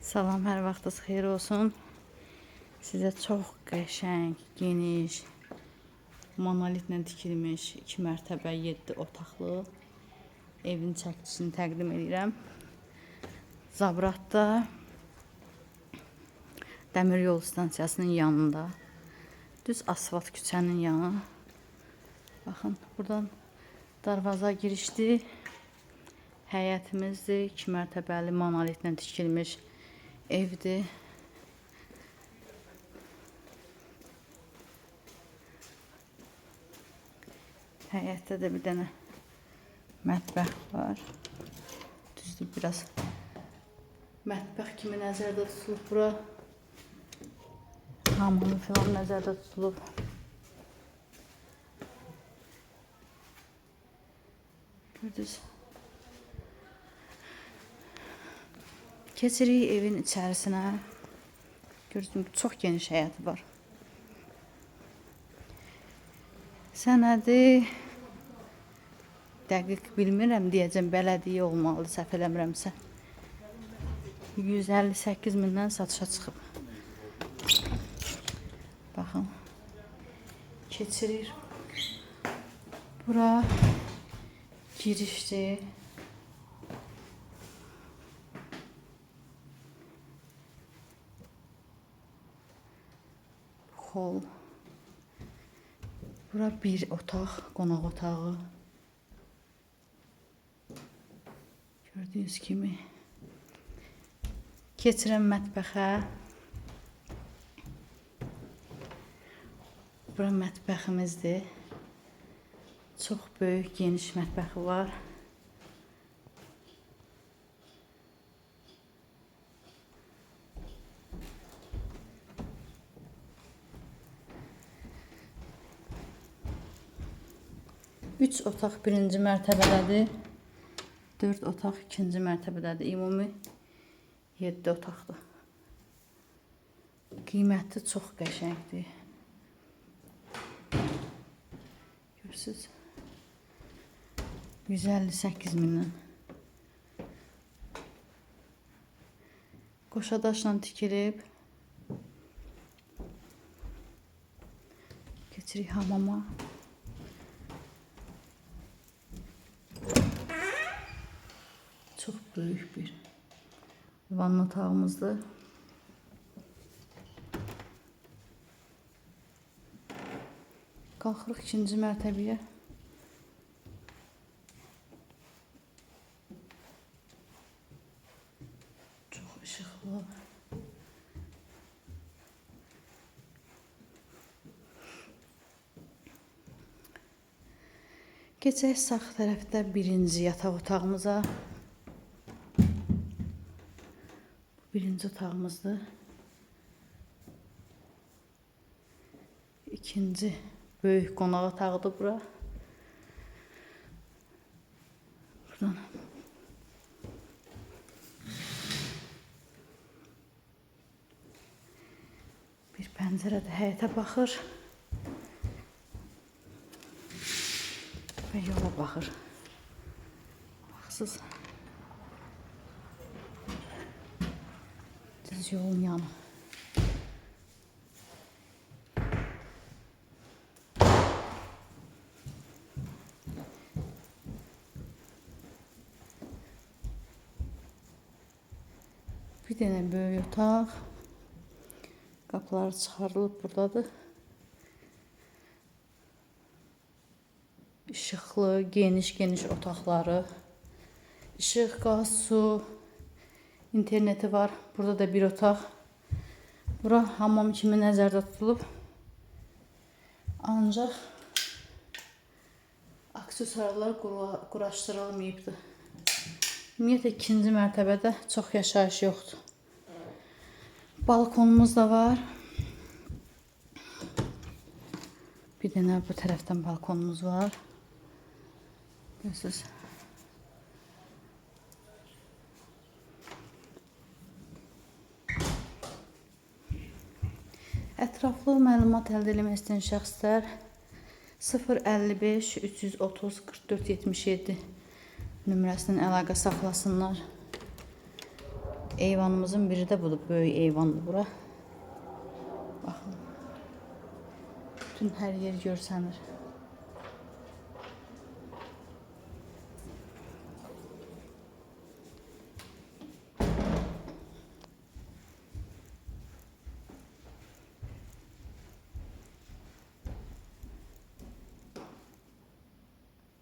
Salam, hər vaxtınız xeyir olsun. Sizə çox qəşəng, geniş, monolitlə tikilmiş 2 mərtəbə 7 otaqlı evin çəkilişini təqdim edirəm. Zabratda dəmir yol stansiyasının yanında, düz asfalt küçənin yanı. Baxın, buradan darvaza girişdir. Həyətimizdir. 2 mərtəbəli monolitlə tikilmiş evdir. Həyətdə də bir dənə mətbəx var. Düzdür, biraz mətbəx kimi nəzərdə tutulub bura. Hamamı falan nəzərdə tutulub. Gördünüz. Keçirik evin içərisinə. Görürsünüz, çox geniş həyəti var. Sənədi dəqiq bilmirəm, deyəcəm bələdiyyə olmalıdır, səhv eləmirəmsə. 158 mindən satışa çıxıb. Baxın. Keçirir. Bura girişdir. Hol. Bura bir otaq, qonaq otağı. Gördüyünüz kimi. Keçirəm mətbəxə. Bura mətbəximizdir. Çox böyük, geniş mətbəxi var. Üç otaq birinci mərtəbədədir. 4 otaq ikinci mərtəbədədir. Ümumi 7 otaqdır. Qiyməti çox qəşəngdir. Görürsünüz. 158 mindən. Qoşa daşla tikilib. Keçirik hamama. Çox böyük bir vanna otağımızdır. Qalxırıq ikinci mərtəbəyə. Çox işıqlı. Keçək sağ tərəfdə birinci yataq otağımıza. Bu birinci otağımızdır. İkinci böyük qonaq otağıdır bura. Buradan bir pəncərə də həyətə baxır və yola baxır. Baxsız. Düz yolun yanı. Bir dənə böyük otaq. Qapıları çıxarılıb buradadır. İşıqlı, geniş-geniş otaqları. İşıq, qaz, su, interneti var. Burada da bir otaq. Bura hamam kimi nəzərdə tutulub. Ancaq aksesuarlar quraşdırılmayıbdır. Ümumiyyətlə ikinci mərtəbədə çox yaşayış yoxdur. Balkonumuz da var. Bir dənə bu tərəfdən balkonumuz var. Görürsünüz. Ətraflı məlumat əldə etmək istəyən şəxslər 055 330 44 77 nömrəsindən əlaqə saxlasınlar. Eyvanımızın biri də budur. Böyük eyvandır bura. Baxın. Bütün hər yer görsənir.